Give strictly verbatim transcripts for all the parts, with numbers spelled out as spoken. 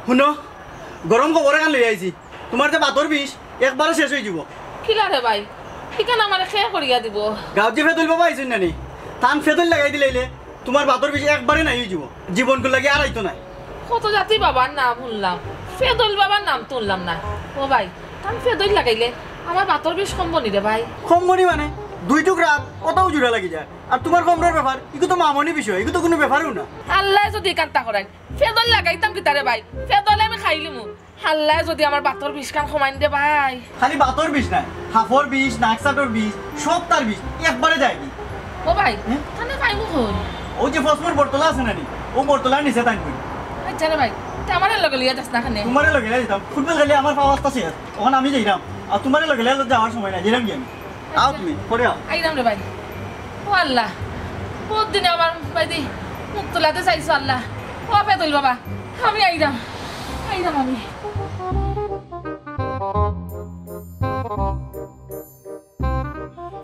হুনো, গরম খবর এখান লইয়া আইছি। তুমার যে বাতর বিষ একবারে শেষ অইযিবো। কিলা রে ভাই, ইখান আমারে কে করিয়া দিবো? গাঁওত যে ফেদইল বাবা আইছইন না নি, তান ফেদইল লাগাই দিলাইলে তুমার বাতর বিষ একবারে নাই অইযিবো, জীবনকুর লাগি আর আইতো নায়। কত জাতি বাবার নাম হুনলাম, ফেদইল বাবার নাম তো হুনলাম না। ও ভাই, তান ফেদইল লাগাইলে আমার বাতর বিষ কমবো নি রে ভাই। কমবো নি মানে? দুই টুকরা অতাও জুড়া লাগি যায়। আর তুমার কমরর ব্যাপার, ইগু তো মামুলি বিষয়, ইগু তো কুনু ব্যাপারউ না। আল্লায় যুদি ইখান তা করাইন, ফেদইল লাগাইতাম কিতা রে ভাই? ফেদইলে আমি খাইলিমু। আল্লায় যুদি আমার বাতর বিষখান কমাইন দে ভাই। খালি বাতর বিষ নায়, হাফর বিষ, নাকসাটর বিষ, সবতার বিষ একবারে যায়গি। ও ভাই, হুম? তানে পাইমু কই? অউ যে ফসমর বটতলা আছে না নি, অউ বটতলার নিচে থাকবি। আচ্ছা রে ভাই, তে আমারে লগে লইয়া যাস না কেনে? তুমারে লগে লইয়া যাইতাম, ফুটবল খেলি আমার পাও আস্তা শেষ, অখন আমি যাইরাম, আর তুমারে লগে লইয়া যাওয়ার সময় নাই, যাইরাম গিয়া আমি। আও তুমি, পরে আও। আইরাম রে ভাই। ও আল্লাহ, বউত দিনে আমার ভাইদি মুখ তুলাইতে চাইছো আল্লাহ। ও ফেদইল বাবা, আমি আইরাম, আইরাম আমি।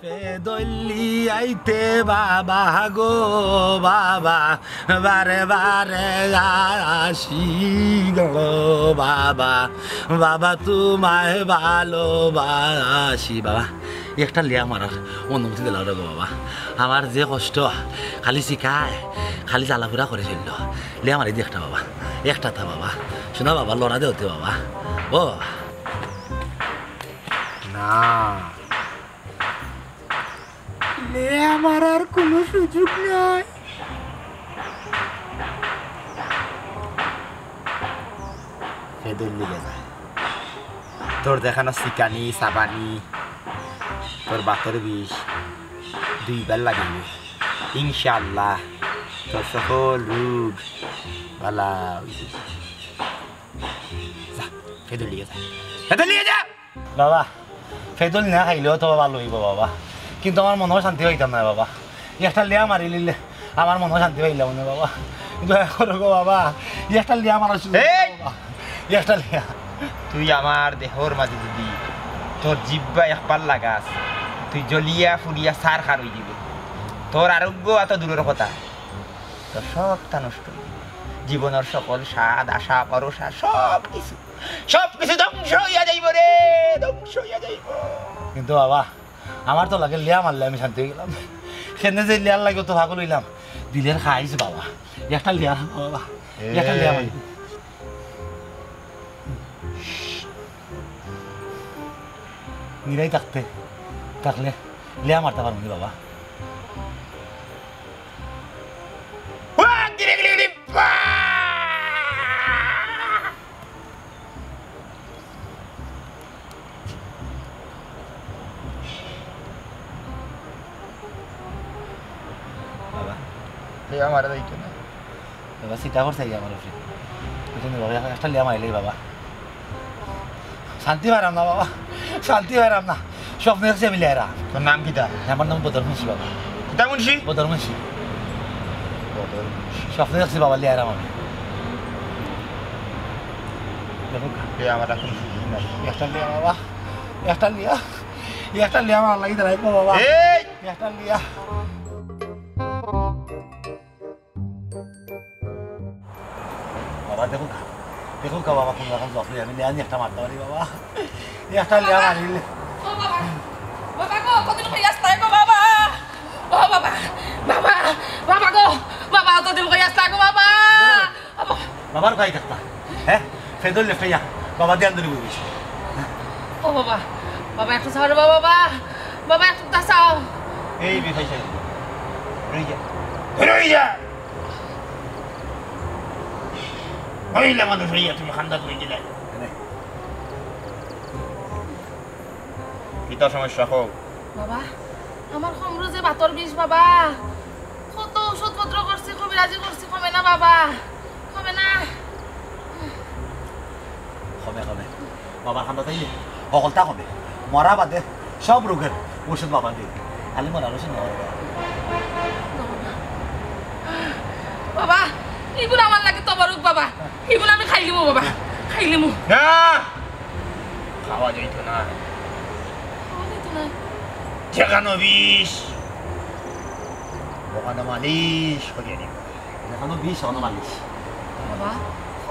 ফেদইল লইতে বাবা গো বাবা, বারে বারে আসি গো বাবা, বাবা তুমায় ভালোবাসি বাবা। একটা লিয়া মারার অনুমতি দিলাও রে গো বাবা। আমার যে কষ্ট, খালি শিকায়, খালি জ্বালাপুড়া করি চলল। লিয়া মারি দি একটা বাবা, একটা তা বাবা, শোনা বাবা, লড়া দেওতে বাবা। ও বাবা। না, লিয়া মারার কুনু সুযোগ নাই। ফেদইল লইয়া যা। তোর দেখানো শিকানি, সাবানি, তোর বাতর বিষ দুইবার লাগাইবে। ইনশাআল্লাহ তোর সকল রোগ ভালা অইবে। যা, ফেদইল লইয়া যা। ফেদইল লইয়া যা। বাবা, ফেদইল না খাইলেও তো বাবা লইব বাবা, কিন্তু আমার মনও শান্তি পাইতাম না বাবা। একটা লিয়া মারিলিলে আমার মনও শান্তি পাইলাম না বাবা। দয়া করো গো বাবা, একটা লিয়া মারার সুযোগ এই! দাও বাবা। একটা লিয়া। তুই আমার দেহর মাঝে যদি তোর জিব্বা একবার লাগাস, তুই জ্বলিয়া ফুলিয়া ছারখার অই দিবে। তোর আরোগ্য অত দূরর কথা, তোর সবটা নষ্ট অই দিবে। জীবনর সকল স্বাদ, আশা, ভরসা, সব কিছু, সব কিছু ধ্বংস অইয়া যাইব রে, ধ্বংস অইয়া যাইব। কিন্তু বাবা, আমার তো লাগে লিয়া মারলে আমি শান্তি অই গেলাম। কেনে যে লিয়ার লাগি তো পাগল অইলাম, দিলের খাইছ বাবা। একটা লিয়া বাবা, একটা লিয়া মারি। নিরাই থাকতে, থাকলে লিয়া মারতে পারমু নি বাবা। বাবা, এই আমার দায়িত্ব না। বাবা, চিন্তা করছে কি আমার উপরে? বুঝলি বাবা, একটা লিয়া মারিলেই বাবা। শান্তি পাইরাম না বাবা, শান্তি পাইরাম না। স্বপ্নে দেখছি আমি লিয়ারা। তোর নাম কিতা? আমার নাম বদর মুন্সি বাবা। কিতা মুন্সি? বদর মুন্সি। বদর মুন্সি। স্বপ্নে দেখছি বাবা লিয়ারাম আমি। দেখো খা। এ আমার এখন সুযোগ নাই। একটা লিয়া বাবা, একটা লিয়া, একটা লিয়া আমার লাগি দাঁড়াই বাবা। এই! একটা লিয়া। বাবা, দেখো খা, দেখো খা বাবা, কোন রকম জফরি, আমি লিয়া নি একটা মারতে পারি বাবা, এই একটা লিয়া মারিলে। ও বাবা, বাবা গো, কতদিন কই আস্তায় গো বাবা, ও বাবা, বাবা, বাবা গো, বাবা, কতদিন কই আস্তায় গো বাবা। বাবার ভাই থাকতা, হ্যাঁ? ফেদর লেফটে যা, বাবা ধ্যান ধরে বলিস। ও বাবা, বাবা একটু চাও রে বাবা, বাবা, বাবা একটু তা চাও। এই বেফাই সাহেব, রই যা, রই যা। মহিলা মানুষ অইয়া তুমি খান্দাত লই গেলে। কিতা সমস্যা কও? বাবা, আমার কমরো যে বাতর বিষ বাবা, কত ঔষধপত্র করছি, কবিরাজি করছি, কমে না বাবা, কমে না। কমে, কমে। বাবার খান্দা তাইলে হকলতা কমে। মরা বাদে সব রোগের ঔষধ বাবা দেয়। খালি মরার ঔষধ না। বাবা, ইগুন আমার লাগি তবরুক বাবা। ইগুন আমি খাইলিমু বাবা, খাইলিমু। না! খাওয়া যাইতো না। খাওয়া যাইতো না? যেখানো বিষ, ওখানো মালিশ করিয়া নিব। যেখানো বিষ, ওখানো মালিশ। বাবা,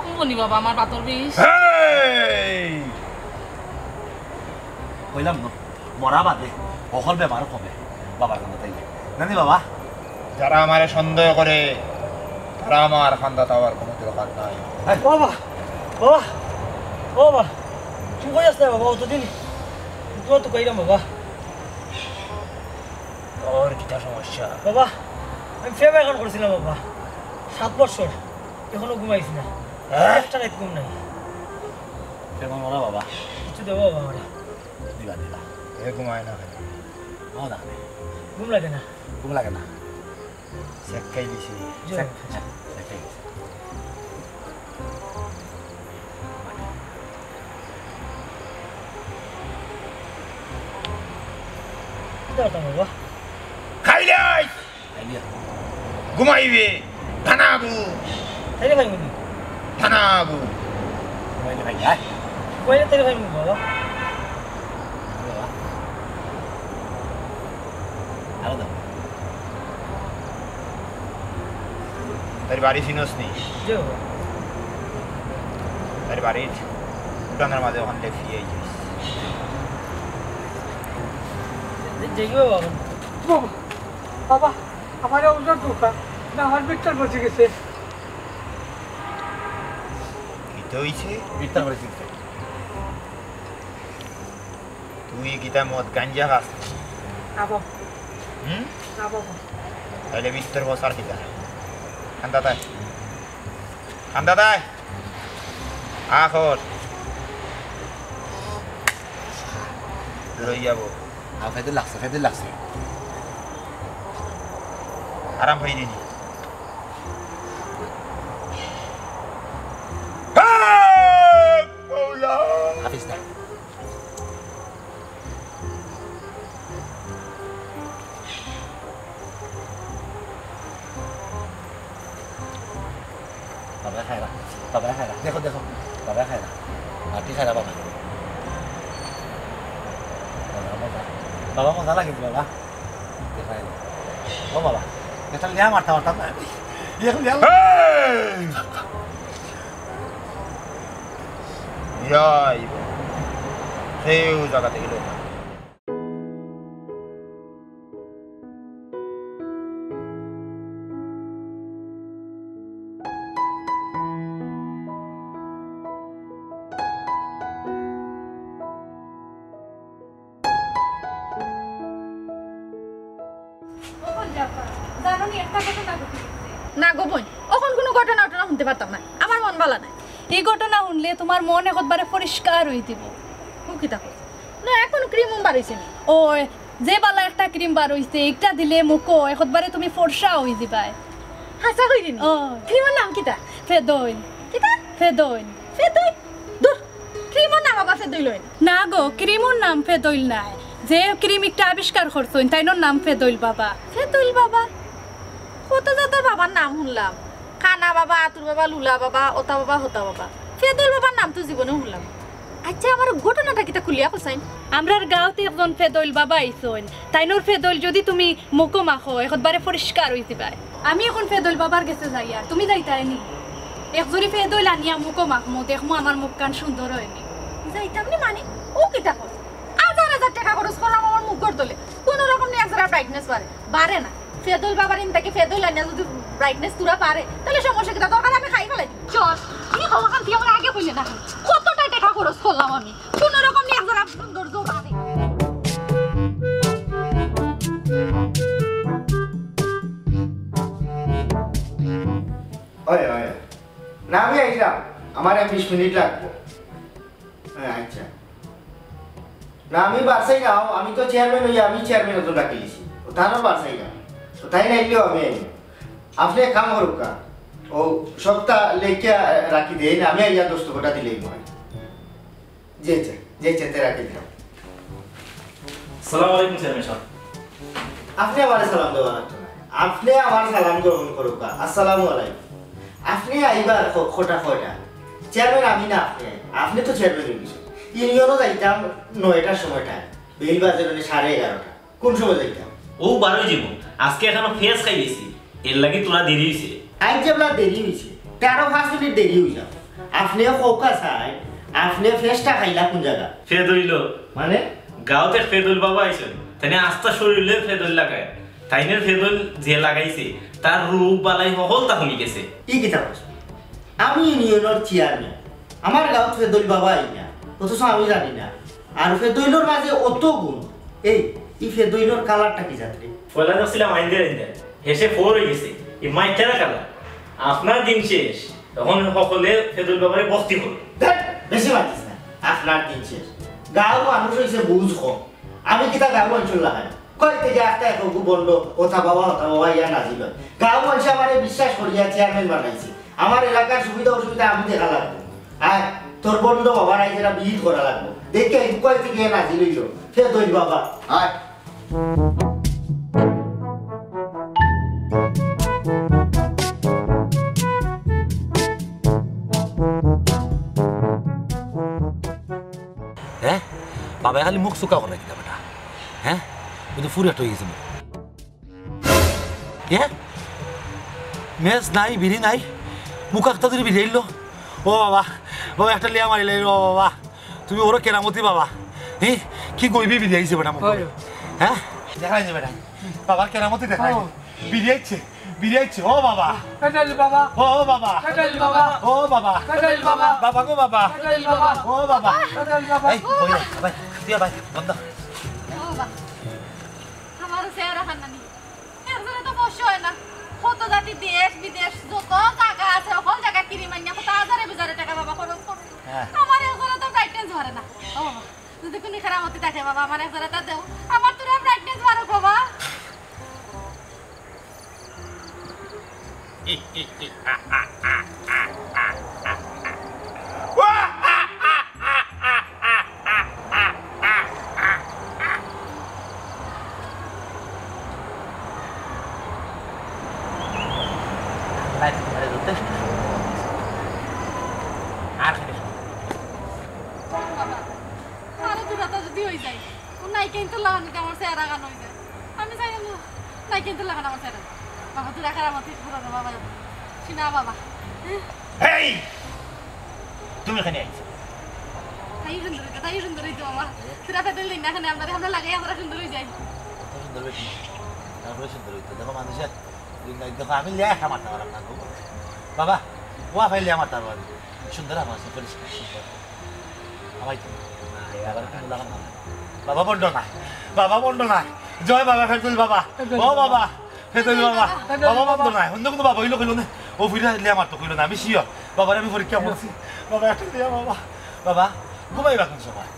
কমবো নি বাবা আমার বাতর বিষ? হেই! কইলাম না, মরা বাদে অকল বেমার কমে। বাবার কান্দাত আইলে। নানি বাবা? যারা আমারে সন্দেহ করে, তারা আমার কান্দাত আওয়ার কোনো দরকার নাই। হেই! বাবা, বাবা, বাবা, তুমি কই আছলা বাবা? অতদিন তোমার তো কইলাম বাবা। তোর কিতা সমস্যা? বাবা, আমি প্রেম এখন করছিলাম বাবা, সাত বছর, এখনো ঘুমাইছি না। হ্যাঁ? একটা রাত ঘুম নাই। কেমন ওরা বাবা? কিছু দেবো বাবা আমরা। দিবা, দিবা। এ ঘুমায় না কেন? ঘুম লাগে না। ঘুম লাগে না। ঘুম লাগে না। চেক খাই দিছি। জি। চেক, চেক, চেক খাই দিছি। কিতা করতাম বাবা? খাইলে আইস। খাইলে। ঘুমাইবে। ফানাবু। খাইলে খাইবো নি? ফানাবু। ঘুমাইলে খাইলে, আয়। ঘুমাইলে তাইলে খাইবো নি বাবা? আরো দাও। তার বাড়ি চিনস নি? জি বাবা। তার বাড়ির উঠানের মাঝে ওখান লেফিয়ে যাইস। যাইও বাবা। বাবা, বাবা, আমার ওজন ঢুকা, না আমার পেটটা বসে গেছে। কিতা হইছে? পেটটা বসে গেছে। তুই কিতা মদ গাঞ্জা খাস? না বাবা। হুম? না বাবা। তাইলে ভিতর বসার কিতা? কান্দাত আয়। কান্দাত আয়। আখর। লই যাবো। আ, ফেদে লাগছে, ফেদে লাগছে। আরাম পাইনি নি? হাফিজ না। বাবা খায় না, বাবা খায় না, দেখো, দেখো, বাবা খায় না, মাটি খায় না বাবা। বাবা মজা, বাবা মজা লাগে বাবা। ও বাবা, এটা লিয়া মারতাম, মারতাম না। এখন লিয়া যাই। কেউ জায়গা থেকে লোক। ও বইন, জানো নি, একটা ঘটনা ঘটে গেছে। না গো বইন, অখন কুনু ঘটনা টটনা হুনতে পারতাম না, আমার মন বালা নাই। ই ঘটনা হুনলে তুমার মন একবারে পরিষ্কার অই দিবো। ও কিতা কইছে? না, অখন ক্রিম উম বার অইছে নি? ওই, যে বালা একটা ক্রিম বার অইছে, একটা দিলে মুখো একবারে তুমি ফর্সা অই দিবায়। হাছা কইরে নি? ও। ক্রিমর নাম কিতা? ফেদইল। কিতা? ফেদইল। ফেদইল? দূর, ক্রিমর নাম আবার ফেদইল অয় নি? না গো, ক্রিমর নাম ফেদইল নায়। যে ক্রিম একটা আবিষ্কার করছইন, তাইনর নাম ফেদইল বাবা। ফেদইল বাবা? কত জাতর বাবার নাম হুনলাম, কানা বাবা, আতুর বাবা, লুলা বাবা, অতা বাবা, হতা বাবা। ফেদইল বাবার নাম তো জীবনে হুনলাম না। আইচ্ছা, আমার ঘটনাটা কিতা খুলিয়া কছাইন? আমরার গাঁওত একজন ফেদইল বাবা আইছইন, তাইনর ফেদইল যুদি তুমি মুখো মাখো, একবারে পরিষ্কার অই দিবায়। আমি অখন ফেদইল বাবার গেছে যাইয়ার, তুমি যাইতায় নি? এক জুড়ি ফেদইল আনিয়া মুখো মাখমু, দেখমু আমার মুখখান সুন্দর অয় নি। যাইতাম নি মানে? ও কিতা কর? হাজার হাজার টেকা খরচ করলাম আমার মুখর তলে, কুনু রকম নি এক জুড়ি brightness বাড়ে, বাড়ে না। ফেদইল বাবার ইন থাকি ফেদইল আনিয়া যুদি brightness তুরা বাড়ে, তাইলে সমস্যা কিতা? দরকার আমি খাই ফালাই দিমু। চল, ই কথাখান তুই আমার আগে কইলে না। কতটা টেকা খরচ করলাম আমি, কুনু রকম নি এক জুড়ি সৌন্দর্য বাড়ে। ওই, ওই, ওই। না, আমি আইলাম। আমার আর বিশ মিনিট লাগবো। হ্যাঁ, আইচ্ছা। না, আমি বাসাই না, আমি তো চেয়ারম্যান অইয়া, আমি চেয়ারম্যান অত ডাকি দিছি। ও তারও বাসাই না। ও তাই নাইলেও আমি আইমু। আপনে এক কাম করুক্কা। ও সবতা লেখিয়া রাখি দেইন, আমি আইয়া দস্তখতটা দিলেই অয়। জি আইচ্ছা, জি আইচ্ছা, তে রাখি দিলাম। সালাম আলাইকুম চেয়ারম্যান সাব। আপনে আমারে সালাম দেওয়া লাগতো না। আপনে আমার সালাম গ্রহণ করুক্কা। আসসালামু আলাইকুম। আপনে আইবার খ-, খটা কয়টা? চেয়ারম্যান আমি না আপনে। আপনে তো চেয়ারম্যান অই গেছইন। ইউনিয়নো যাইতাম নয়টার সময় টাইম। বেইল বাজে মানে সাড়ে এগারোটা। কুন সময় যাইতাম? ও বারোই জীবন। আজকে এখনো ফেস খাই গেছি। এর লাগি তোরা দেরি অইছে। আইজ যেবলা দেরি অইছে, তে আরো পাঁচ মিনিট দেরি অই যাও। আপনে কউক্কা চাই, আপনে ফেসটা খাইলা কুন জাগা? ফেদইল। মানে? গাঁওত এক ফেদইল বাবা আইছইন, তাইন আস্তা শরীরে ফেদইল লাগাইন। তাইনর ফেদইল যে লাগাইছে, তার রোগ বালাই হকলতা কমি গেছে। ই কিতা কস? আমি ইউনিয়নর চেয়ারম্যান, আমার গাঁওত ফেদইল বাবা আইন না, অথচ আমি জানি না। আর ফেদইলর মাঝে অত গুণ। এই, ই ফেদইলর কালারটা কি জাত রে? পয়লা দেখছিলাম আইন্দের আইন্দের, হেষে ফোর অই গেছে। ই মাইটারা কালার। আপনার দিন শেষ। অখন হকলে ফেদইল বাবারে ভক্তি করো। ধ্যাৎ, বেশি মাতিস না। আপনার দিন শেষ। গাঁওর মানুষ অইছে বুঝ কম। আমি কিতা গাঁওর মানুষর লাখান? কই থাকি আস্তা এক অগু বন্ড, ওতা বাবা, ওতা বাবা ইয়া নাজিল অয়। গাঁওর মানুষে আমারে বিশ্বাস করিয়া চেয়ারম্যান বানাইছে। আমার এলাকার সুবিধা অসুবিধা আমি দেখা লাগবো। আয়, তোর বন্ড বাবার আইজ একটা বিহিত করা লাগবো। দেখি, কই থাকি ইয়া নাজিল অইল। ফেদইল বাবা। আয়। হ্যাঁ? বাবায় খালি মুখ চুকা করে কিতা বেটা? হ্যাঁ? ওই তো ফুরিয়াট অই গেছে মুখ। হ্যাঁ? মেজ নাই, বিড়ি নাই, মুখ আখতা ধরি বিড়ি আইলো। ও বাবা, বাবা একটা লিয়া মারিলে রে বাবা। তুমি ওরও কেরামতি বাবা। হি, কি গইবি বিড়ি আইছে বেটা মুখ। হ্যাঁ? দেখাই দে বেটা। বাবার কেরামতি দেখাই দে। বিড়ি আইছে, বিড়ি আইছে। ও বাবা। ফেদইল বাবা। ও বাবা। ফেদইল বাবা। ও বাবা। ফেদইল বাবা। বাবা গো বাবা। ফেদইল বাবা। ও বাবা। ফেদইল বাবা। এই, বই না, ভাই, তুই ভাই, বন্ধ। ও বাবা। আমার চেহারা খান নানি। একজনে তো বসে হয় না। কত জাতি দেশ বিদেশ যত জাগা আছে, হকল জাগা কিনি মাইনা কত হাজারে বিজারে টেকা বাবা খরচ করে। হ্যাঁ। আমার একজনে তো ব্রাইটনেস ধরে না। ও বাবা, যদি কুনু কেরামতি থাকে বাবা, আমার একজনে তা দেও। আমার তোরা ব্রাইটনেস বাড়ুক বাবা। আর খালি বাবা, আরো দুরাতা যদি অই যায়, ও নাই কিন্তু লাগানিতে আমার চেহারা গান অই যায়। আমি চাই না, নাই কিন্তু লাগান আমার চেহারা। বাবা, দুরা কেরামতি পুরো বাবা, সিনা বাবা। এই! তুমি এখানে আইছো। তাই সুন্দর অইতো, তাই সুন্দর অইতো বাবা। তোরা ফেদইল দিন না এখানে, আমরা, আমরা লাগাই, আমরা সুন্দর অই যাই। কত সুন্দর বেটি। তারপরে সুন্দর অইতো। দেখো মানুষের দিন নাই, দেখো আমি লিয়া একটা মারতে পারলাম না গো। বাবা, ও আফাই লিয়া মারতে পারবো না। সুন্দর আমার আছে, পরিষ্কার, সুন্দর। আমার তো, বাবার কোনো লাগান না। বাবা বন্ড না, বাবা বন্ড না। জয় বাবা, ফেদইল বাবা। ও বাবা। হে তো বাবা, বাবা বন্ধ নাই। অন্য কোনো বাবা অইলো কইলো না। ও ফিরে আইলে আমার তো কইলো না, আমি শিওর। বাবারে আমি পরীক্ষা করছি। বাবা, একটা দিয়া বাবা। বাবা, ঘুমাইবা কোন সময়?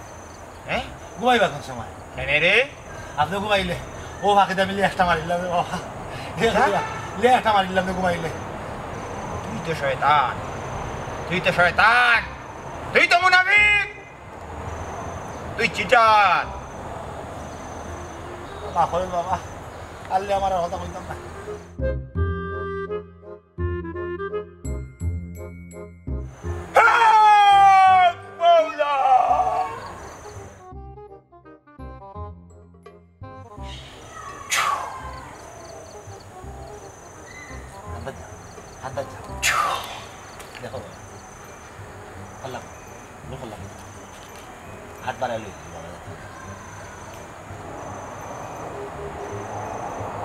হ্যাঁ? ঘুমাইবা কোন সময়? কেনে রে? আপনে ঘুমাইলে। ও ফাঁকে দিয়ে আমি লেজটা মারিলাম রে বাবা। লেজটা মারিলাম রে ঘুমাইলে। তুই তো শয়তান। তুই তো শয়তান। তুই তো মুনাফিক। তুই চিটার। মাফ করেন বাবা, আল্লাহ আমার আর কথা কইতাম না। হে মৌলা! আন্দাজ যা, আন্দাজ যা। দেখো, আল্লাহ, দেখো, আল্লাহ। হাত বাড়াই লই।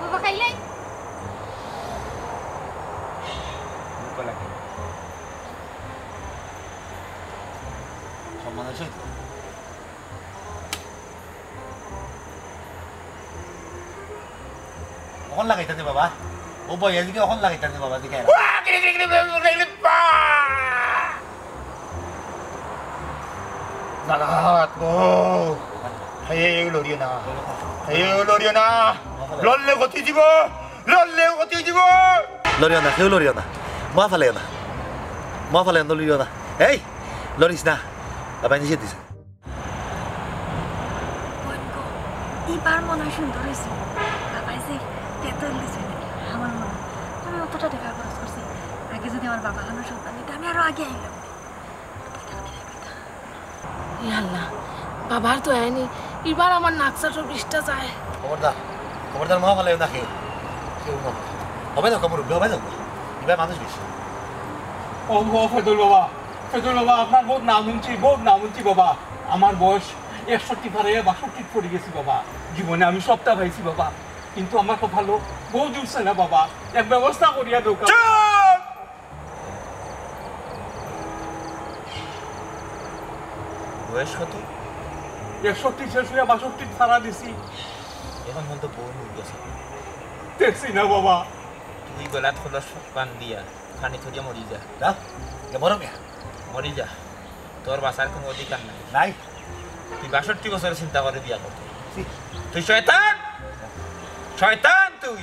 বাবা খাইলাই? মুখ লাগে। সম্মানের সহিত। অখন লাগাইতা দে বাবা। ও বই, এদিকে অখন লাগাইতা দে বাবা, এদিকে আয়। জাগাত গো। হেই, লড়িও না। হেই, লড়িও না। লড়লে ক্ষতি দিব। লড়লে ক্ষতি দিব। লড়িও না, কেউ লড়িও না। মা ফালে না। মা ফালে না, লড়িও না। এই, লড়িস না। বাবা নিষেধ দিছে। বোন গো, ইবার মনে হয় সুন্দর হয়েছে। বাবাই যে তেঁতুল দিছে, আমার মনে হয়। আমি অতটা টাকা খরচ করছি, আগে যদি আমার বাবা হলো সন্তান দিতে, আমি আরো আগে আইলাম। ই আল্লাহ, বাবার তো আয়নি, ইবার আমার নাকশা সব ইষ্টা যায়। খবরদার, খবরদার, মা ফালে না কেউ। কেউ না। হবে না, কমর উঠবে, হবে না। ইবার মানুষ বেশি। ও, ও, ফেদুল বাবা। ফেদুল বাবা, আপনার বউত নাম হুনছি, বউত নাম হুনছি বাবা। আমার বয়স একষট্টি পার অইয়া বাষট্টিত পড়ি গেছি বাবা। জীবনে আমি সবটা পাইছি বাবা, কিন্তু আমার কপালো বউ জুটছে না বাবা। এক ব্যবস্থা করিয়া দেউক্কা। চুপ! বয়স কত? একষট্টি শেষ অইয়া বাষট্টিত ছাড়া দিছি। অখন তো বউ মরি গেছে। দেখছি না বাবা। তুই গলাত কলস বান্ধিয়া পানি থইয়া মরি যা। যা, এ বড় মিয়া। মরি যা। তোর বাঁচার কুনু অধিকার নাই। নাই। তুই বাষট্টি বছর চিন্তা করে বিয়া করতে। ছি। তুই শয়তান! শয়তান তুই!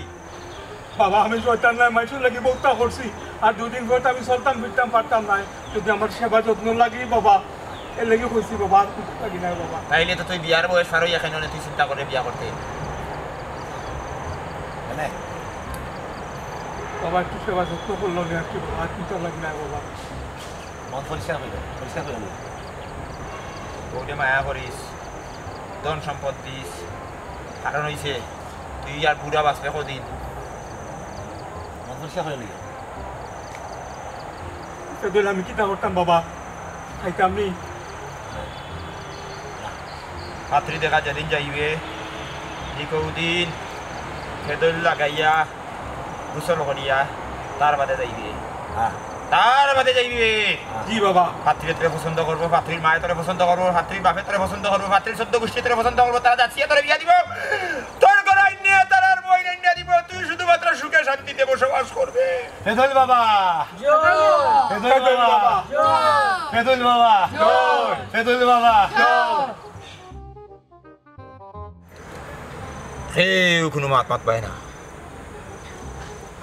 বাবা, আমি শয়তান নায়, মানষর লাগি বউততা করছি। আর দুই দিন পরে তো আমি চলতাম ফিরতাম পারতাম নায়। যদি আমার সেবা যত্ন লাগে বাবা, এর লাগি কইছি বাবা, আর কিচ্ছু লাগি নায় বাবা। তাইলে তো তুই বিয়ার বয়স পার অইয়া কেনে তুই চিন্তা করে বিয়া করতে? মানে? বাবা, একটু সেবা যত্ন করলে অইবো আর কি বাবা, আর কিচ্ছু লাগি নায় বাবা। মন পরিষ্কার করিল, পরিষ্কার করিল। বউরে মায়া করিস, ধন সম্পদ দিস, কারণ অইছে তুই আর বুড়া বাঁচবে কদিন? মন পরিষ্কার করিল। তে তাইলে আমি কিতা করতাম বাবা? খাইতাম নি? পাত্রী দেখা যেদিন যাইবে, ঠিক অউদিন ফেদইল লাগাইয়া, গোসল করিয়া, তার বাদে যাইবে। হ্যাঁ। তার বাদে যাইবে। জি বাবা। পাত্রী তোরে পছন্দ করবো, পাত্রীর মায়ে তোরে পছন্দ করবো, পাত্রীর বাপে তোরে পছন্দ করবো, পাত্রীর চৌদ্দ গুষ্টি তোরে পছন্দ করবো, তারা যাচিয়া তোরে বিয়া দিবো। তোর ঘরো আইন্যা তারার বইন আইন্যা দিবো, তুই শুধুমাত্র সুখে শান্তিতে বসবাস করবে। ফেদইল বাবা। জয়। ফেদইল বাবা। জয়। ফেদইল বাবা। জয়। ফেদইল বাবা। জয়। কেউ কুনু মাত মাতবায় না।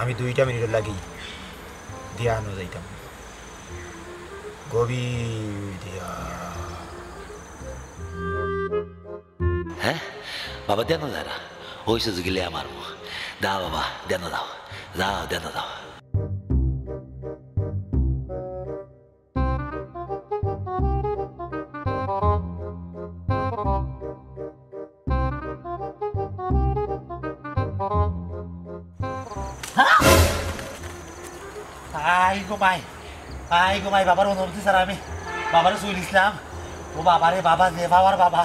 আমি দুইটা মিনিটর লাগি ধ্যানো যাইতাম। গভীর ধ্যান। হ্যাঁ? বাবা, ধ্যানো যারা। অইছে গিলে আমার মুখ। দাও বাবা, ধ্যানো দাও। যাও, ধ্যানো দাও। I go my, I go মাই, বাবার অনুমতি ছাড়া আমি বাবারে ছুইলিছলাম। ও বাবারে বাবা, যে বাবার বাবা,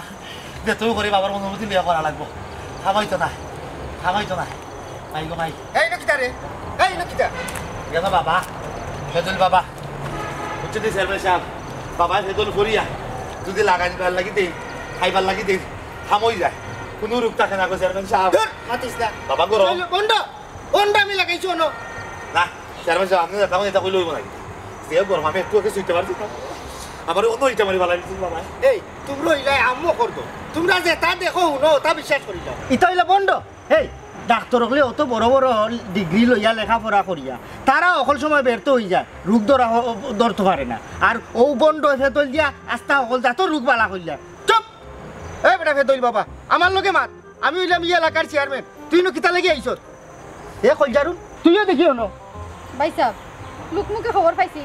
যে তুই করে বাবার অনুমতি লইয়া করা লাগবো। খামাইতো না, খামাইতো না। আই গো মাই। এই নকিতা রে, এই নকিতা। গেল বাবা, ফেদুল বাবা। বুঝছো নি চেয়ারম্যান সাব, বাবায় ফেদুল করিয়া যদি লাগাইবার লাগি দেই, খাইবার লাগি দেই, খামই যায়। কুনু রোগ থাকে না গো চেয়ারম্যান সাব। ধুর, মাতিস না। বাবা গো। চলো, বন্ধ। বন্ধ আমি লাগাইছি অনো। না, চেয়ারম্যান সাব, আপনে যেতা কইন, ইতা কইলে অইবো নাকি? যে গরম আমি একটু আগে শুইতে পারছি না। আমার অন্য ইটা মারি বালাই দিছিল বাবা। এই, তুমরা অইলায় আম্মু করতো। তুমরা যেতা দেখো, হুনো, অতা বিশ্বাস করি যাও। ইতা অইলা বন্ধ। এই, ডাক্তর অকলে অত বড় বড় ডিগ্রি লইয়া লেখাপড়া করিয়া, তারা অকল সময় ব্যর্থ অইযায়, রোগ ধরা হ-, ধরতো পারে না। আর অউ বন্ধ ফেদইল দিয়া আস্তা অকল জাতর রোগ বালা করিলায়। চুপ! এই বেটা ফেদইল বাবা, আমার লগে মাত। আমি অইলাম ই এলাকার চেয়ারম্যান, তুই নু কিতা লাগি আইছস? এ কইলজারু, তুইও দেখি অনো। ভাইসাব, লোকমুখে খবর পাইছি,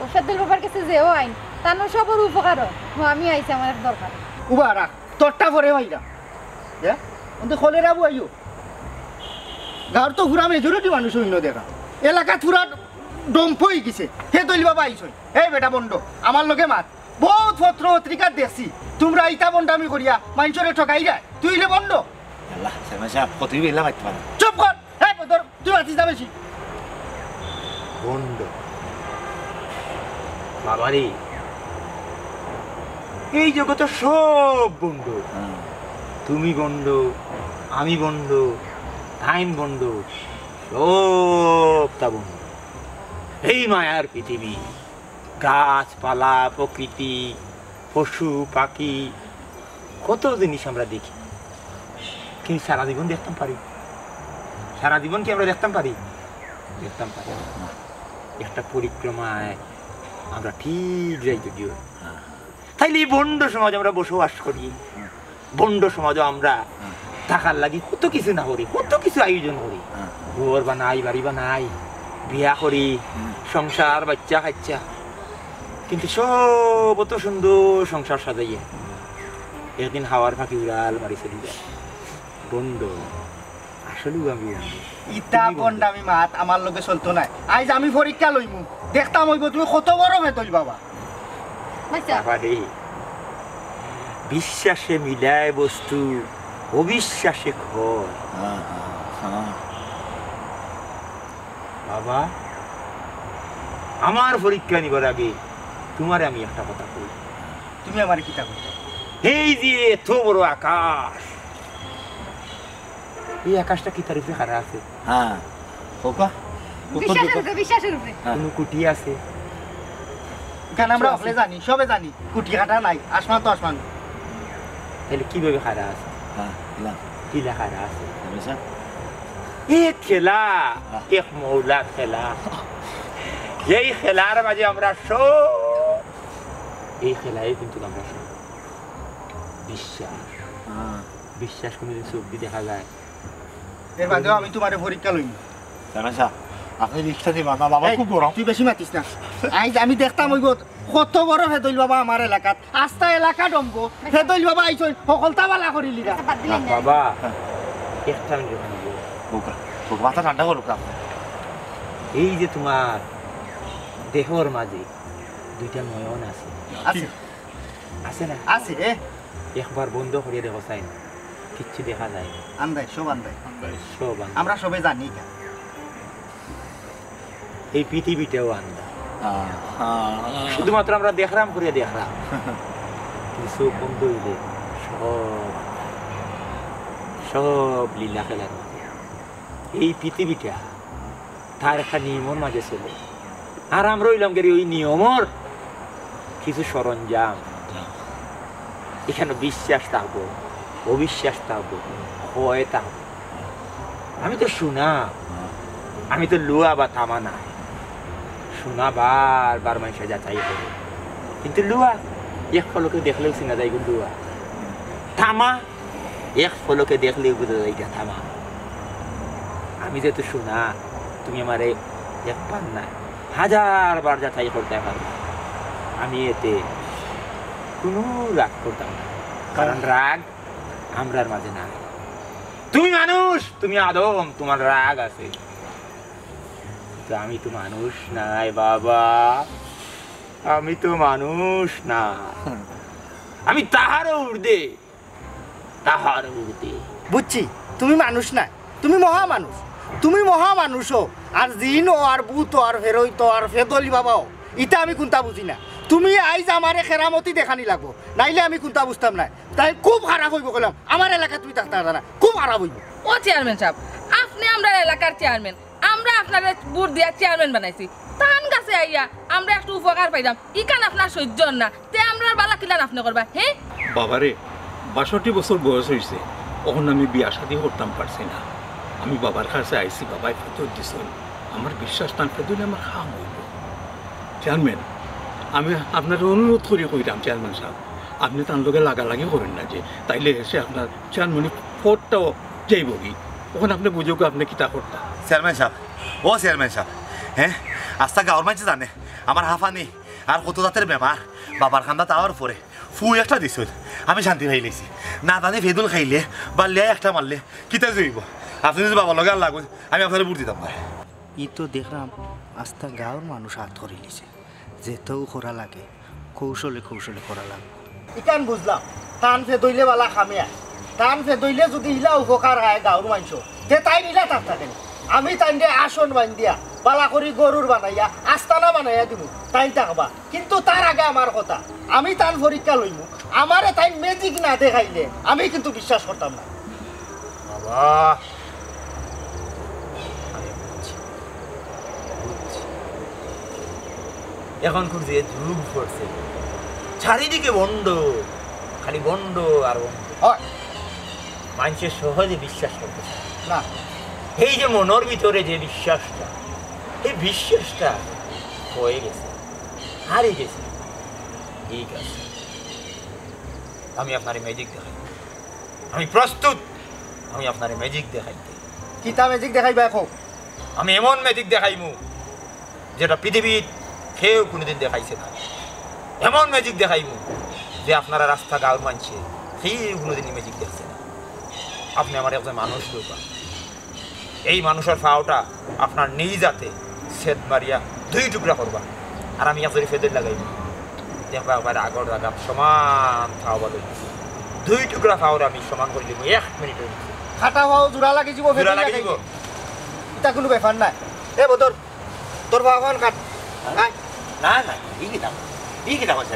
ও ফেদইল বাবার গেছে যেও আইন, তান সবর উপকার অয়। ও, আমি আইছি, আমার এক দরকার। উবা রাখ, তোরটা পরে ভাইরা। এ? অন্তে কলেরা বুয়াইও। গাঁওর তো পুরা majority মানুষ অইন্য দেখা। এলাকাত পুরা dump অইগেছে। ফেদইল বাবা আইছইন। এই বেটা বন্ধ, আমার লগে মাত। বউত পত্র পত্রিকাত দেখছি, তুমরা ইতা বন্ডামি করিয়া মাইনষরে ঠকাইরায়। তুই অইলে বন্ধ। আল্লাহ, চেয়ারম্যান সাব, কতই বেলা মাততে পারে। চুপ কর। এই বদর, তুই মাতিস না বেশি। বন্ধ। বাবারে, এই জগতে সব বন্ধ। হুম। তুমি বন্ধ, আমি বন্ধ, তাইন বন্ধ, সবতা বন্ধ। এই মায়ার পৃথিবী, গাছপালা, প্রকৃতি, পশু, পাখি, কত জিনিস আমরা দেখি, কিন্তু সারা জীবন দেখতাম পারি? সারা জীবন কি আমরা দেখতাম পারি? দেখতাম পারি না। একটা পরিক্রমায় আমরা ঠিক যাইতে দিও। তাইলে এই বন্ড সমাজ আমরা বসবাস করি, বন্ড সমাজও আমরা থাকার লাগি কত কিছু না করি, কত কিছু আয়োজন করি, ঘর বানাই, বাড়ি বানাই, বিয়া করি, সংসার, বাচ্চা কাচ্চা, কিন্তু সব অত সুন্দর সংসার সাজাইয়া একদিন হাওয়ার পাখি উড়াল মারি চলি যায়। বন্ড, আসলেও আমি বন্ড। ইতা তুমি বন্ড। বন্ডামি মাত আমার লগে চলতো নায়। আইজ আমি পরীক্ষা লইমু, দেখতাম অইবো তুমি কত বড় ফেদইল বাবা। বাবা রে, বিশ্বাসে মিলায় বস্তু, অবিশ্বাসে ক্ষয়। বাবা, আমার পরীক্ষা নিবার আগে তুমারে আমি একটা কথা কই। তুমি আমারে কিতা কইতায়? এই যে এত বড় আকাশ, এই আকাশটা কিতার উপরে খাড়া আছে? হ্যাঁ, কউক্কা। বিশ্বাসের উপরে, বিশ্বাসের উপরে। কুনু খুঁটি আছে? ইখান আমরা হকলে জানি, সবে জানি। খুঁটি কাটা নাই, আসমান তো আসমান। তাইলে কিভাবে খাড়া আছে? হ্যাঁ, কিলা? কিলা খাড়া আছে? এক খেলা, এক মৌলার খেলা। এই খেলার মাঝে আমরা সব, এই খেলায় কিন্তু আমরা সব বিশ্বাস। বিশ্বাস কোনোদিন চোখ দি দেখা যায়। এর বাদেও আমি তুমারে পরীক্ষা লইমু। চেয়ারম্যান সাব, আপনে রিক্সা দিবা না, বাবা এই, খুব গরম। তুই বেশি মাতিস না। আইজ আমি দেখতাম অইবো কত বড় ফেদইল বাবা আমার এলাকাত। আস্তা এলাকা ডমবো। ফেদইল বাবা আইছইন, হকলতা বালা করিলিরা। আচ্ছা, বাদ দিলাম না। বাবা, একটা মিনিট ওখানে বল। কউক্কা, কউক্কা, মাথা ঠান্ডা করো আপনে। এই যে তুমার দেহর মাঝে দুইটা নয়ন আছে। আছে। আছে না? আছে। একবার বন্ধ করিয়া দেখো চাইন, কিচ্ছু দেখা যায় না। আন্দায়, সব আন্দায়। সব আন্দায়। আমরা সবে জানি ইটা। এই পৃথিবীটাও আন্দায়। শুধুমাত্র আমরা দেখরাম করিয়া দেখরাম, কিন্তু চোখ বন্ধ অইলে সব আন্দায়। সব লীলা খেলার মাঝে। এই পৃথিবীটা তার একটা নিয়মর মাঝে চলে। আর আমরা অইলাম গিয়া ওই নিয়মর কিছু সরঞ্জাম। ইখানো বিশ্বাস থাকবো, অবিশ্বাস থাকবো, ক্ষয় থাকবো। আমি তো সোনা, আমি তো লুয়া বা তামা নায়। সোনা বারবার মানষে যাচাই করে, কিন্তু লুয়া এক পলকে দেখলেউ চিনা যায় গো লুয়া। তামা এক পলকে দেখলেউ বুঝা যায় ইটা তামা। আমি যেহেতু সোনা, তুমি আমারে একবার না, হাজার বার যাচাই করতায় পারো। আমি এতে কুনু রাগ করতাম না, কারণ রাগ আমরার মাঝে নাই। তুমি মানুষ, তুমি আদম, তুমার রাগ আছে, কিন্তু আমি তো মানুষ নায় বাবা, আমি তো মানুষ না, আমি তাহারও ঊর্ধ্বে। তাহার ঊর্ধ্বে। বুঝছি, তুমি মানুষ নায়, তুমি মহামানুষ। তুমি মহামানুষ অ। আর জিন অ, আর ভূত অ, আর ফেরইত অ, আর ফেদলি বাবা অ, ইতা আমি কুনতা বুঝি না। তুমি আইজ আমারে কেরামতি দেখানি লাগবো, নাইলে আমি কুনতা বুঝতাম নায়। তাইন খুব খারাপ অইবো কইলাম, আমার এলাকাত তুমি থাকতায় পারতায় না, খুব খারাপ অইবো। ও চেয়ারম্যান সাব, আপনে আমরার এলাকার চেয়ারম্যান, আমরা আপনারে ভোট দিয়া চেয়ারম্যান বানাইছি। তান গেছে আইয়া আমরা একটু উপকার পাইরাম, ইখান আপনার সইজ্য অর না, তে আমরার বালা কিলান আপনে করবা, হে? বাবারে, বাষট্টি বছর বয়স অইছে, অখন আমি বিয়া শাদি করতাম পারছি না। আমি বাবার কাছে আইছি, বাবায় ফেদইল দিছইন, আমার বিশ্বাস তান ফেদইলে আমার কাম অইবো। চেয়ারম্যান, আমি আপনারে অনুরোধ করি কইরাম, চেয়ারম্যান সাব, আপনে তান লগে লাগালাগি করইন না যে, তাইলে হেষে আপনার চেয়ারম্যানি পদটাও যাইবোগি। অখন আপনে বুঝউক্কা, আপনে কিতা করতা? চেয়ারম্যান সাব, ও চেয়ারম্যান সাব, হে, আস্তা গাঁওর মানষে জানে আমার হাঁফানি আর কত জাতের বেমার, বাবার কান্দাত আওয়ার পরে ফু একটা দিছইন, আমি শান্তি পাইলাইছি। না জানি ফেদুল খাইলে বা লেয়া একটা মারলে কিতা যে অইবো। আপনে যুদি বাবার লগে আর লাগইন, আমি আপনারে ভোট দিতাম নায়। ই তো দেখরাম আস্তা গাঁওর মানুষ আত করিলিছে। যেতাউ করা লাগে, কৌশলে কৌশলে করা লাগবো। ইখান বুঝলাম, তান ফেদইলে বালা কামে আয়। তান ফেদইলে যুদি ইলা উপকার অয় গাঁওর মানষর, তে তাইন ইলা থাকতা কেনে? আমি তাইনরে আসন বাইন্দিয়া, বালা করি ঘরর বানাইয়া, আস্তানা বানাইয়া দিমু, তাইন থাকবা। কিন্তু তার আগে আমার কথা, আমি তান পরীক্ষা লইমু, আমারে তাইন magic না দেখাইলে আমি কিন্তু বিশ্বাস করতাম না। বাবা, আমি বুঝছি, বুঝছি। অখনকুর যে যুগ পড়ছে, চারিদিকে ভন্ড, খালি ভন্ড আর ভন্ড। অয়। মানষে সহজে বিশ্বাস করতে চায় না। এই যে মনর ভিতরে যে বিশ্বাসটা, এই বিশ্বাসটা ক্ষয়ে গেছে, হারি গেছে। ঠিক আছে, আমি আপনারে magic দেখাই। আমি প্রস্তুত, আমি আপনারে magic দেখাইতে। কিতা magic দেখাইবায় কও? আমি এমন magic দেখাইমু, যেটা পৃথিবীত কেউ কুনুদিন দেখাইছে না। এমন magic দেখাইমু, যে আপনারার আস্তা গাঁওর মানষে কেউ কুনুদিন ই magic দেখছে না। আপনে আমার একজন মানুষ দেউক্কা। এই মানুষর পাওটা আপনার নিজ আতে ছেদ মারিয়া দুই টুকরা করবা, আর আমি এক জরি ফেদুল লাগাইমু। দেখবা একবার আগর জাগাত সমান ফাও বাদ অইছে। দুই টুকরা ফাওর আমি সমান করি দিমু এক মিনিটর ভিতরে। খাটা ফাও জোড়া লাগি যিবো, জোড়া লাগি যিবো। ইটা কুনু ব্যাপার নায়। এ বদর, তোর ফাও খান কাট। আয়। না, না, ই কিতা, ই কিতা কইছে?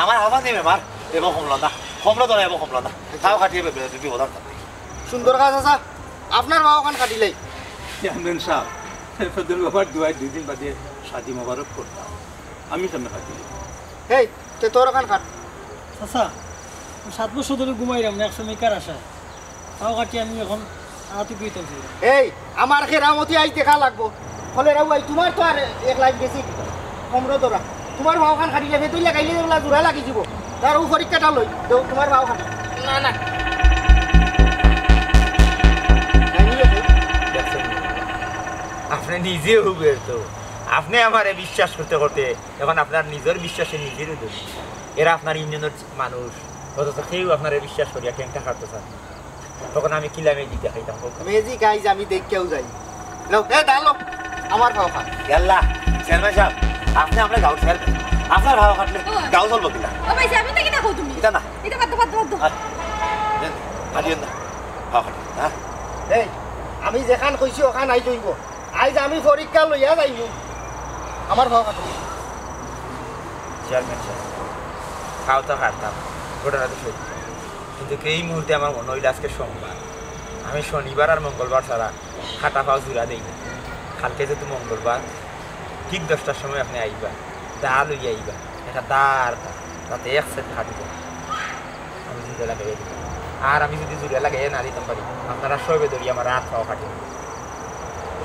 আমার আবার নেবে মার, এবার কমলো না, কমলো তো না, এবার কমলো না। ফাও কাটিয়ে বেবে, তুই বদর। সুন্দর কাজ আছে, আপনার ফাও খান কাটিলাই। চেয়ারম্যান সাব, ফেদুল বাবার দোয়ায় দুই দিন বাদে শাদি মোবারক করতাম, আমি কেমনে কাটিয়ে? এই, তে তোর ওখান কাট। চাচা, আমি সাত বছর ধরি ঘুমাইরাম না, এক সময় কার আশা। ফাও কাটি আমি এখন আতি পিতল ছিল। এই, আমার কেরামতি আইজ দেখা লাগবো। ফলে রাউ ভাই, তোমার তো আর এক লাইফ গেছে কি? কমরো ধরা। তোমার ফাও খান কাটিলে ফেদুল লাগাইলে ওলা জোড়া লাগি যিবো। তার ও পরীক্ষাটা লই, দেও তোমার ফাও খান। না, না। আপনি নিজে হুবের তো। আপনি আমারে বিশ্বাস করতে করতে এখন আপনার নিজর বিশ্বাসে নিজেরও দোষ। এরা আপনার ইউনিয়নের মানুষ, অথচ কেউ আপনারে বিশ্বাস করিয়া ঠেংটা কাটতে চান না। তখন আমি কিলা ম্যাজিক দেখাইতাম, কও? ম্যাজিক আইজ আমি দেখিয়াও যাই। লও, এ দাঁড়াও, আমার ফাও খান। ইয়াল্লা, চেয়ারম্যান সাব, আপনি আমরা গাঁও চেয়ারম্যান। আপনার ফাও কাটলে ও। গাঁও চলবো কিনা? ও ভাই, আমি তো কিতা কও তুমি? ইতা না। ইতা বাদ দাও, বাদ দাও, বাদ দাও। আয়, দেন, কাটিও না। ফাও কাটিও না। এই, আমি যেখান কইছি ওখান আইজ অইবো। আইজ আমি পরীক্ষা লইয়া যাইমু। আমার ফাও কাটো। চেয়ারম্যান সাব, ফাও তো কাটতাম, ঘটনা তো সত্য। কিন্তু এই মুহূর্তে আমার মনে অইল আজকে সোমবার, আমি শনিবার আর মঙ্গলবার ছাড়া কাটা ফাও জোড়া দেই না। কালকে যেহেতু মঙ্গলবার, ঠিক দশটার সময় আপনি আইবা, দা লইয়া আইবা, একটা দা আর দা, যাতে এক সেট কাটি যায়। আমি জোড়া লাগাইয়া দিতাম। আর আমি যদি জোড়া লাগাইয়া না দিতাম পারি, আপনারা সবে ধরি আমার আত ফাও কাটি দিবা।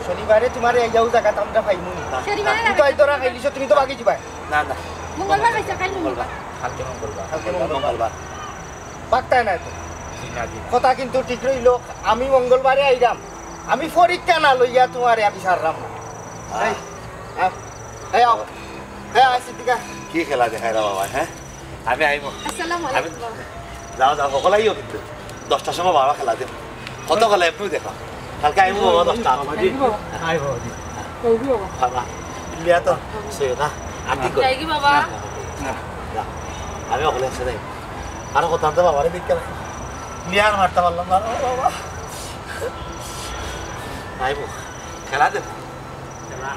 শনিবারে তোমার এই যাও জায়গা তো আমরা পাইমু না। শনিবারে তুমি তো আইজ ধরা খাইলিছো, তুমি তো বাকি যাবায়। না, না। মঙ্গলবার পাইছো, কাল মঙ্গলবার। কালকে মঙ্গলবার। কালকে মঙ্গলবার। বাক্তায় নাই তো। জি না, জি না। কথা কিন্তু ঠিক রইল, আমি মঙ্গলবারে আইরাম। আমি পরীক্ষা না লইয়া তোমারে আমি ছাড়রাম না। আহ। এই, আও। এই, আও। এই, আও, সিদ্দিকা। কি খেলা দেখায় রে বাবা, হ্যাঁ? আমি আইমু। আসসালামু আমি আলাইকুম বাবা। যাও, যাও, সকল আইও কিন্তু। দশটার সময় বাবা খেলা দিন। কত খেলা এমনিও দেখো। কালকে আইমু বাবা দশটা। বাবা জি। আই বাবা জি। বাবা, লিয়া তো সইও না। আতি কর। যাইগি বাবা? না। যা। আমি ওখানে এসে যাই। আরো কত আনতে বাবারে দেখতে না। লিয়া আর মারতে পারলাম না, বাবা। আইমু। খেলা দেন। খেলা।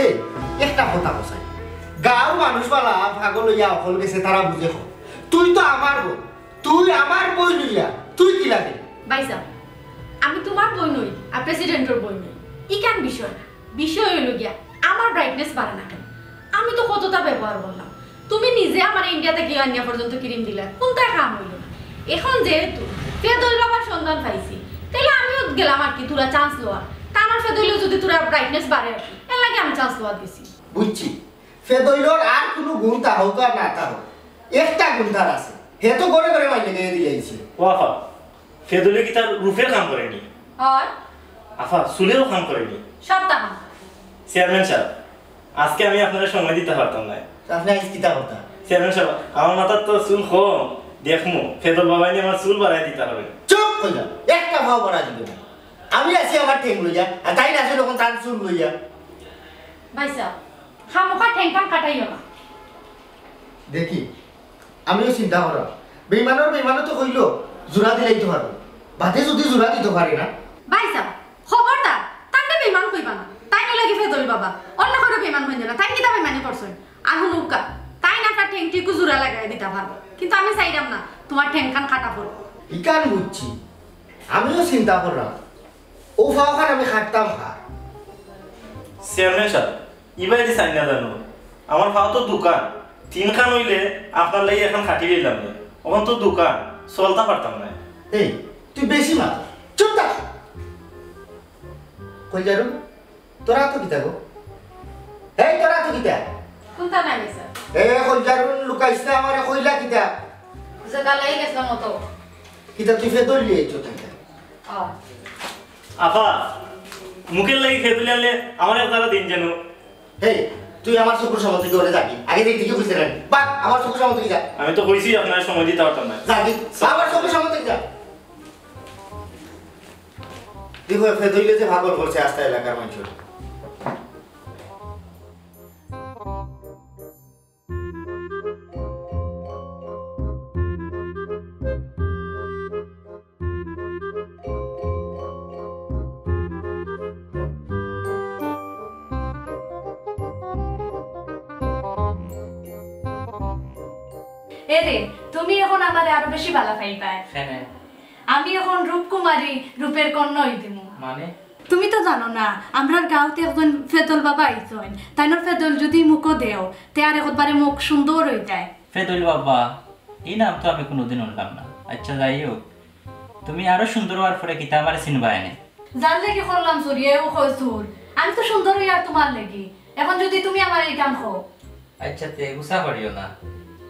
এই, একটা কথা কছাই, গাঁওর মানুষ বালা পাগল অইয়া অকল গেছে, তারা বুঝে কো। তুই তো আমার বউ, তুই আমার বই লইয়া, তুই কিলা দে? ভাইসাব, আমি তোমার বই নই, আর প্রেসিডেন্টর বই নই। ইখান বিষয় না। বিষয় অইল গিয়া, আমার ব্রাইটনেস বাড়ে না কেন? আমি তো কতটা ব্যবহার করলাম। তুমি নিজে আমার ইন্ডিয়া থাকি আনিয়া পর্যন্ত ক্রিম দিলা, কোনটায় কাম অইল না? এখন যেহেতু ফেদল বাবার সন্ধান পাইছি, তাইলে আমিও গেলাম আর কি, তোরা চান্স লওয়া। তা আমার ফেদইলেও যদি তোরা ব্রাইটনেস বাড়ে আর কি, এর লাগি আমি চান্স লওয়া গেছি। বুঝছি, ফেদইলর আর কোনো গুণ তা হোক আর না তা হোক, একটা গুণ তার আছে, হে তো ঘরে ঘরে মাইনে দিয়ে দিলাইছে। ও আফা, ফেদইলে কি তার রূপের কাম করেনি? আর আফা, চুলেরও কাম করেনি। সব তা কাম। চেয়ারম্যান সাব, আজকে আমি আপনারে সময় দিতা পারতাম নায়। আপনে আইজ কিতা করতা? চেয়ারম্যান সাব, আমার মাথাত তো চুল কম, দেখমু, ফেদল বাবায় নি আমার চুল বাড়াই দিতা পারইন। চুপ কইলা, একটা ফাও বাড়াই দিবে না। আমি আছি আমার ঠেং লইয়া, আর তাইন আছে তখন তান চুল লইয়া। ভাইসাব, খামোখা ঠেংখান কাটাইও না। দেখি, আমিও চিন্তা করাম। বেইমানর বেইমানে তো কইলো, জোড়া দিলাইতো পারবো। বাদে যদি জোড়া দিতো পারে না। ভাইসাব, খবরদার, তানরে বেইমান কইবা না। তাইন অইলা গি ফেদল বাবা, অন্য কেউরে বেইমান কইন না। তাইন কিতা বেইমানি করছইন? আর হুনউক্কা, তাইন আপনার ঠেংটিকু জোড়া লাগাই দিতা পারবো। কিন্তু আমি চাইরাম না, তোমার ঠেংখান কাটা পড়বো। ইখান বুঝছি, আমিও চিন্তা কররাম। ও ফাওখান আমি কাটতাম খা। চেয়ারম্যান সাব, ইবায়দি চাইন না জানো? আমার ফাও তো দুখান। তিনখান অইলে আপনার লাগি এখান কাটি লইলাম নে। অখন তো দুখান, চলতা পারতাম নায়। এই, তুই বেশি মাত। চুপ থাক। কইজারু, তোরা তো কিতা গো? এই, তোরা তো কিতা? কোনটা নাই, স্যার? এ, কইজারু, লুকাইস না আমারে, কইলা কিতা? জাগা লাগি গেছিলাম অত। কিতা তুই ফেদইল লইয়া আইছো তাইলে? আফা, মুখর লাগি খেয়ে তুলে আনলে আমার এক জ্বালা দিন যেন। হেই, তুই আমার চকুর সামনে থাকি অনে যাবি। আগে দেখি কি বুঝতে পারি। বাহ, আমার চকুর সামনে থাকি যা। আমি তো কইছি আপনার সময় দিতে পারতাম না। যাবি। আমার চকুর সামনে থাকি যা। দেখো, ফেদইলে যে পাগল করছে আস্তা এলাকার মানুষ। এরে, তুমি এখন আমারে আরো বেশি বালা পাইবায়। কেনে? আমি এখন রূপকুমারী, রূপের কন্যা অই দিমু। মানে? তুমি তো জানো না, আমরার গাঁওত একজন ফেদল বাবা আইছইন, তাইনর ফেদল যুদি মুখো দেও, তে আর একবারে মুখ সুন্দর অই যায়। ফেদল বাবা, ই নাম তো আমি কুনুদিন হুনলাম না। আইচ্ছা, যাই হোক, তুমি আরো সুন্দর অওয়ার পরে কিতা আমারে চিনবায় নে? যার লাগি করলাম চুরি, এও কয় চুর। আমি তো সুন্দর অই আর তুমার লাগি। এখন যুদি তুমি আমারে ইখান কও। আইচ্ছা, তে গুসা করিও না।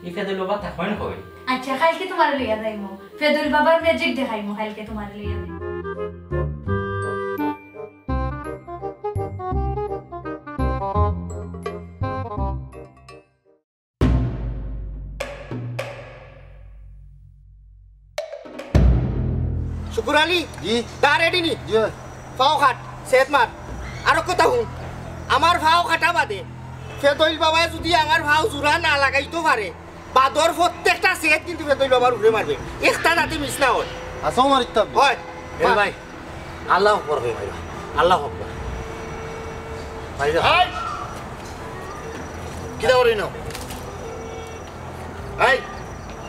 ই ফেদল বাবা থাকইন কই? আইচ্ছা, কাইলকে তুমারে লইয়া যাইমু। ফেদল বাবার magic দেখাইমু, কাইলকে তুমারে লইয়া যাইমু। শুকুর আলী, জি। দা রেডি নি? জি। ফাও কাট, সেত মার। আর কথা হুন, আমার ফাও কাটা বাদে ফেদইল বাবায় যুদি আমার ফাও জুড়া না লাগাইতো পারে, বাদর প্রত্যেকটা সেত কিন্তু ফেদইল বাবার উপরে মারবে, একটা যাতে মিস না অয়। আচ্ছা, মারিতাম। অয়। এ ভাই, আল্লাহু আকবার কই মাইরা। আল্লাহু আকবার। মাইরা। এই! কিতা করইন? এই,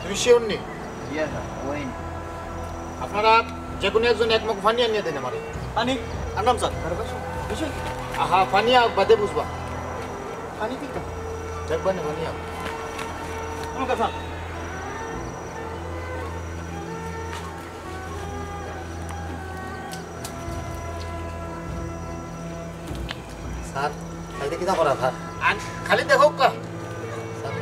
তুমি শিওর নি? জি, স্যার, ওই। আপনারা যে কুনু একজন এক মগ পানি আনিয়া দেইন আমারে। পানি? আনরাম, স্যার। আহা, পানি আউক, বাদে বুঝবা। পানি কিতা? দেখবা নি, পানি আউক। স্যার, খালি কিতা করা, স্যার? আন-, খালি দেখউক্কা। স্যার।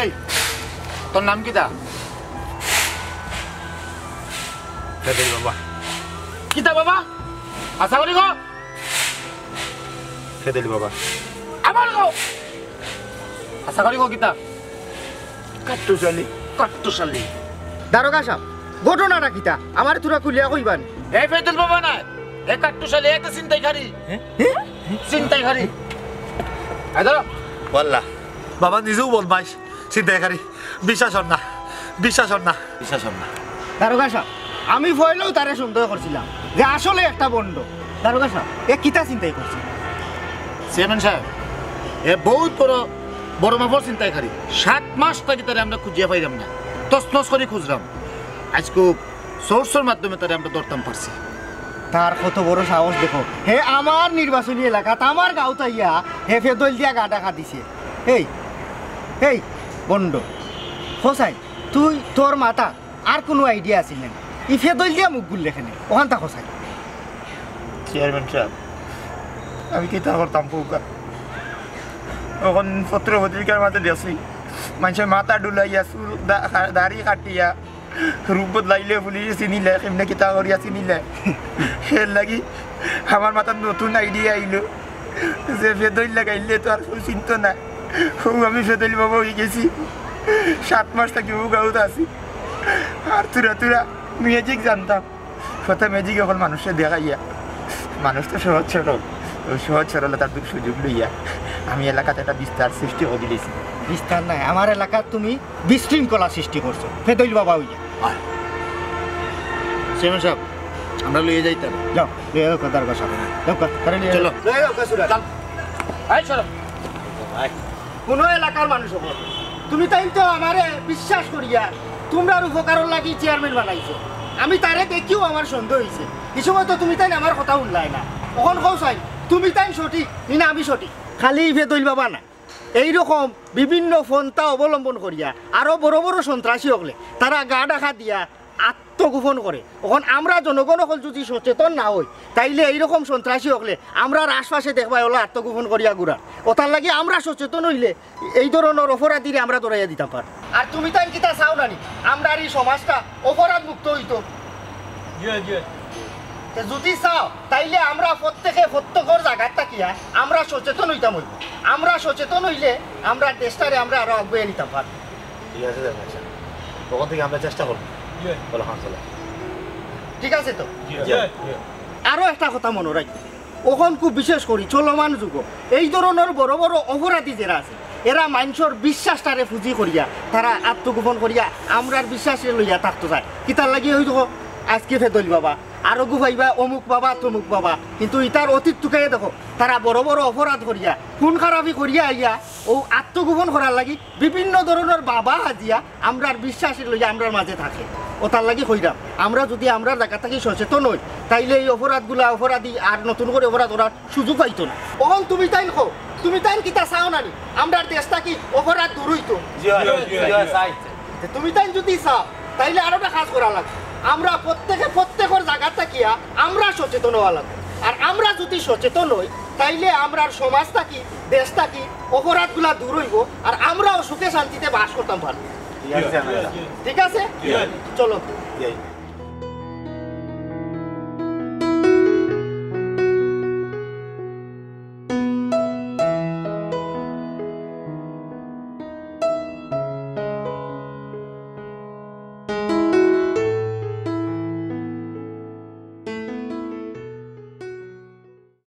এই, তোর নাম কিতা? ফেদইল বাবা। কিতা বাবা? হাছা করি ক। ফেদইল বাবা। আবার ক। হাছা করি ক কিতা? কাট্টুশ আলী। কাট্টুশ আলী। দারোগা সাব, ঘটনাটা কিতা? আমারে থুড়া খুলিয়া কইবা নি? এ ফেদইল বাবা নায়, এ কাট্টুশ আলী, এ তো ছিনতাইকারী। হে? ছিনতাইকারী। এ ধরো। ওয়াল্লাহ। বাবা নিজেউ বদমাইশ, ছিনতাইকারী। বিশ্বাস অর না, বিশ্বাস অর না। বিশ্বাস অর না। দারোগা সাব, আমি পয়লাউ তারে সন্দেহ করছিলাম যে আসলে একটা ভন্ড। দারোগা সাব, এ কিতা ছিনতাই করছে? চেয়ারম্যান সাব, এ বউত বড়, বড় মাপর ছিনতাইকারী। সাত মাস থাকি তারে আমরা খুঁজিয়া পাইরাম না, তছনছ করি খুঁজরাম। আইজকু সোর্সর মাধ্যমে তারে আমরা ধরতাম পারছি। তার কত বড় সাহস দেখো, হে আমার নির্বাচনী এলাকাত, আমার গাঁওত আইয়া হে ফেদইল দিয়া গা ঢাকা দিছে। এই, এই ভন্ড, হোসাইন, তুই তোর মাথাত আর কুনু আইডিয়া আছিল না? ই ফেদইল দিয়া মুখ গুললে কেনে? অখানতা হোসাইন। চেয়ারম্যান সাব, আমি কিতা করতাম কউক্কা? অখন পত্র পত্রিকার মাঝে দেখছি, মানষে মাথা ডুলাইয়া, চুল দা-, দাড়ি কাটিয়া, রূপ বদলাইলে পুলিশে চিনিলে, কেমনে কিতা করিয়া চিনিলে। এর লাগি আমার মাথাত নতুন আইডিয়া আইলো যে ফেদইল লাগাইলে তো আর কেউ চিনতো না। অউ আমি ফেদইল বাবা অই গেছি। সাত মাস থাকি অউ গাঁওত আছি। আর থুড়া থুড়া ম্যাজিক জানতাম। কথা ম্যাজিক অকল মানুষরে দেখাইয়া। মানুষ তো সহজ সরল। অউ সহজ সরলতার দু-, সুযোগ লইয়া আমি এলাকাত একটা বিস্তার সৃষ্টি করি দিছি। বিস্তার নায়, আমার এলাকাত তুমি বিশৃঙ্খলা সৃষ্টি করছো, ফেদইল বাবা অইয়া। আয়। চেয়ারম্যান সাব, আমরা লইয়া যাইতাম। যাও, লইয়া যাও, দারোগা সাব। যাও, তারে লইয়া চলো। যাও। লইয়া যাও, কাসুরা। চল। এই, চলো। কুনু এলাকার মানুষ অকল, তুমি তাইন তো আমারে বিশ্বাস করিয়া তুমরার উপকারর লাগি চেয়ারম্যান বানাইছো। আমি তারে দেখিও আমার সন্দেহ অইছে। ই সময় তো তুমি তাইন আমার কথা হুনলায় না। অখন কও চাই, তুমি তাইন সঠিক, নি না আমি সঠিক? খালি ই ফেদইল বাবা না, এইরকম বিভিন্ন পন্থা অবলম্বন করিয়া আরো বড় বড় সন্ত্রাসী অকলে তারা গা ঢাকা দিয়া আত্মগোপন করে। অখন আমরা জনগণ অকল যুদি সচেতন না অই, তাইলে এইরকম সন্ত্রাসী অকলে আমরার আশপাশে দেখবায় অলা আত্মগোপন করিয়া ঘুরার। অতার লাগি আমরা সচেতন অইলে এই ধরনর অপরাধীরে আমরা ধরাইয়া দিতাম পার। আর তুমি তাইন কিতা চাও না নি আমরার ই সমাজটা অপরাধ মুক্ত অইতো? তে যুদি চাও, তাইলে আমরা প্রত্যেকে প্রত্যেকর জাগাত থাকিয়া আমরা সচেতন অইতাম অইবো। আমরা সচেতন অইলে আমরার দেশটারে আমরা আরো আগুয়াইয়া নিতাম পার। ঠিক আছে, যাক, আচ্ছা। অখান থাকি আমরা চেষ্টা করমু। বলো, হ্যাঁ, চলো। ঠিক আছে তো? আরো একটা কথা মনো রাখি, অখন খুব বিশেষ করি চলমান যুগো এই ধরনর বড় বড় অপরাধী যেরা আছে, এরা মানষর বিশ্বাসটারে পুঁজি করিয়া, তারা আত্মগোপন করিয়া আমরার বিশ্বাসরে লইয়া থাকতো চায়। কিতার লাগি? ওই দেখো, আজকে ফেদল বাবা, আরগু পাইবা অমুক বাবা, তমুক বাবা, কিন্তু ইতার অতীত তুকাইয়া দেখো, তারা বড় বড় অপরাধ করিয়া, খুন খারাপি করিয়া আইয়া, অউ আত্মগোপন করার লাগি বিভিন্ন ধরনর বাবা হাজিয়া আমরার বিশ্বাসরে লইয়া আমরার মাঝে থাকে। অতার লাগি কইরাম, আমরা যুদি আমরার জাগা থাকি সচেতন অই, তাইলে এই অপরাধগুলা, অপরাধী আর নতুন করি অপরাধ করার সুযোগ পাইতো না। অখন তুমি তাইন কও, তুমি তাইন কিতা চাও না নি আমরার দেশ থাকি অপরাধ দূর অইতো? জি অয়, জি অয়, জি অয়, চাই। তে তুমি তাইন যুদি চাও, তাইলে আরোটা কাজ করা লাগবো। আমরা প্রত্যেকে প্রত্যেকর জাগা থাকিয়া আমরা সচেতন অওয়া লাগবো। আর আমরা যুদি সচেতন অই, তাইলে আমরার সমাজ থাকি, দেশ থাকি অপরাধগুলা দূর অইবো, আর আমরাও সুখে শান্তিতে বাস করতাম পারবো। ঠিক আছে, ঠিক আছে? জি অয়। চলো। জি অয়।